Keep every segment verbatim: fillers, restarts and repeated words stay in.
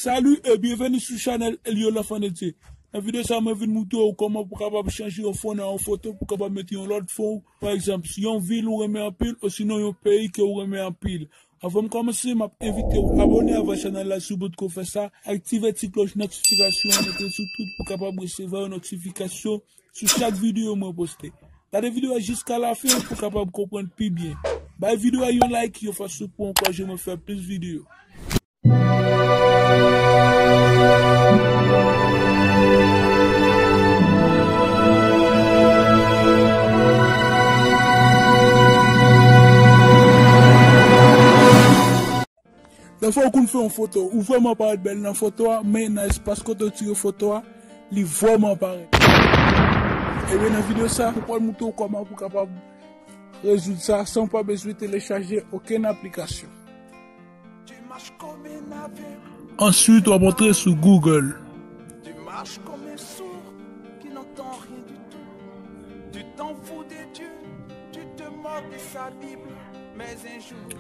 Salut et bienvenue sou chanèl Elio L'Enfant de Dieu. Nan videyo sa a, mwen vin montre w kòman pou kapab chanje yon fon nan yon foto pou kapab mete yon lòt fon, pa egzanp, si yon vil ou renmen anpil, osinon yon peyi ke ou renmen anpil. Anvan m kòmanse, m ap envite w abòne avèk chanèl la si w potko fè sa, aktive ti klòch notifikasyon an, mete l sou tout pou kapab resevwa yon notifikasyon sou chak videyo mwen poste. Gade videyo a jiska lafen pou kapab konprann pi byen. Bay videyo a yon like, yon fason pou ankouraje mwen fè plis videyo. Dèfwa ou konn fè yon foto, ou vrèman parèt bèl nan foto a, men nan espas kote w tire foto a, li vrèman parèt. Ebyen, nan videyo sa a, mwen pral montre w kòman pou kapab rezoud sa san w pa bezwen telechaje okenn aplikasyon. Answit, w ap antre sou Google. Tu t'en fous de Dieu, tu te moques de sa Bible, mais un jour.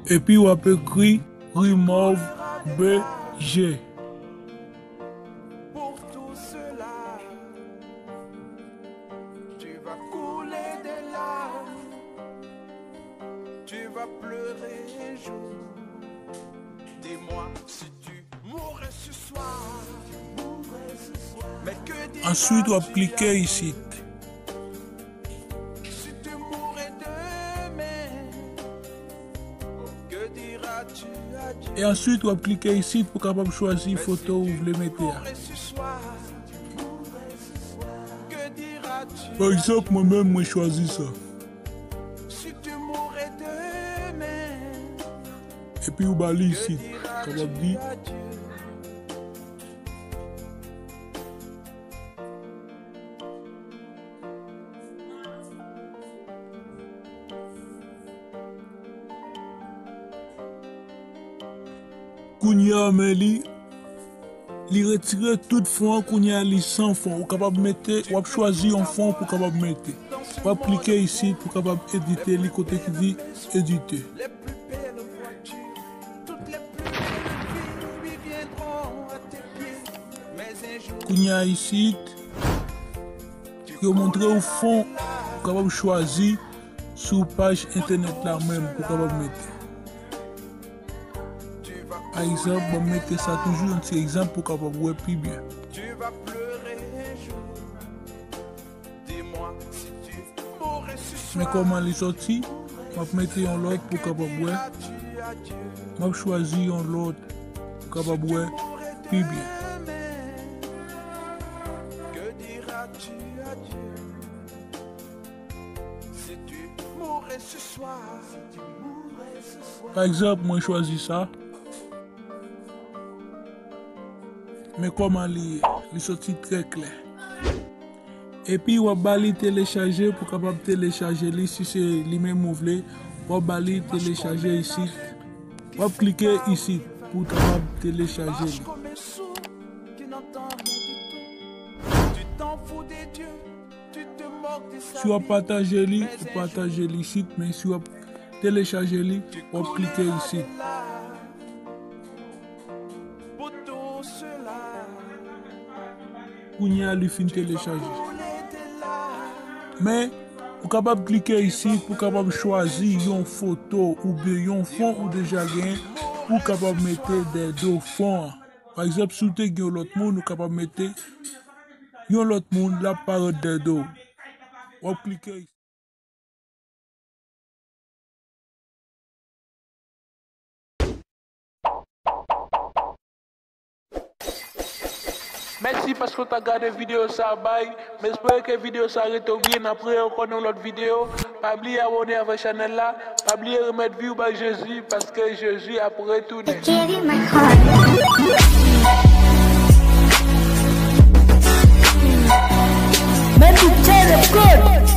Epi w ap ekri Remove B G. Pour tout cela, tu vas couler des larmes, tu vas pleurer un jour. Dis-moi si tu mourrais ce soir. Answit, w ap klike isit. E answit, w ap klike isit pou kapab chwazi foto ou vle mete a. Pa egzanp, mwen menm, mwen chwazi sa. Epi ou ba li isit, kapab di. Kounye a, men li, li retire tout fon an, kounye a li san fon. Ou kapab mete, w ap chwazi yon fon pou kapab mete. W ap klike isit pou kapab edite li kote ki di edite. Kounye a isit, yo montre w fon ou kapab chwazi sou paj entènèt la menm pou kapab mete. Pa egzanp, ban m mete sa toujou, yon ti egzanp pou kapab wè pi byen. Men kòman li sòti, m ap mete yon lòt pou kapab wè. M ap chwazi yon lòt pou kapab wè pi byen. Pa egzanp, mwen chwazi sa. Men kòman li ye, li sòti trè klè. Epi w ap ba li telechaje pou kapab telechaje li, si se li menm ou vle, w ap ba li telechaje isit. W ap klike isit pou kapab telechaje li. Si w ap pataje li, ou pataje li isit, men si w ap telechaje li, w ap klike isit. Kounye a, li fin telechaje. Men, ou kapab klike isit pou kapab chwazi yon foto oubyen yon fon ou deja genyen pou kapab mete dèyè do fon an. Pa egzanp, si w te gen yon lòt moun, ou kapab mete yon lòt moun, l ap parèt dèyè do w. W ap klike isit. Mèsi paske w ta gade videyo sa a, bay. M espere ke videyo sa a rete w byen. N ap reyè ankò nan yon lòt videyo. Pa bliye abòne avèk chanèl la. Pa bliye remèt vi w bay Jezi, paske Jezi ap retounen. Mèt di J of God.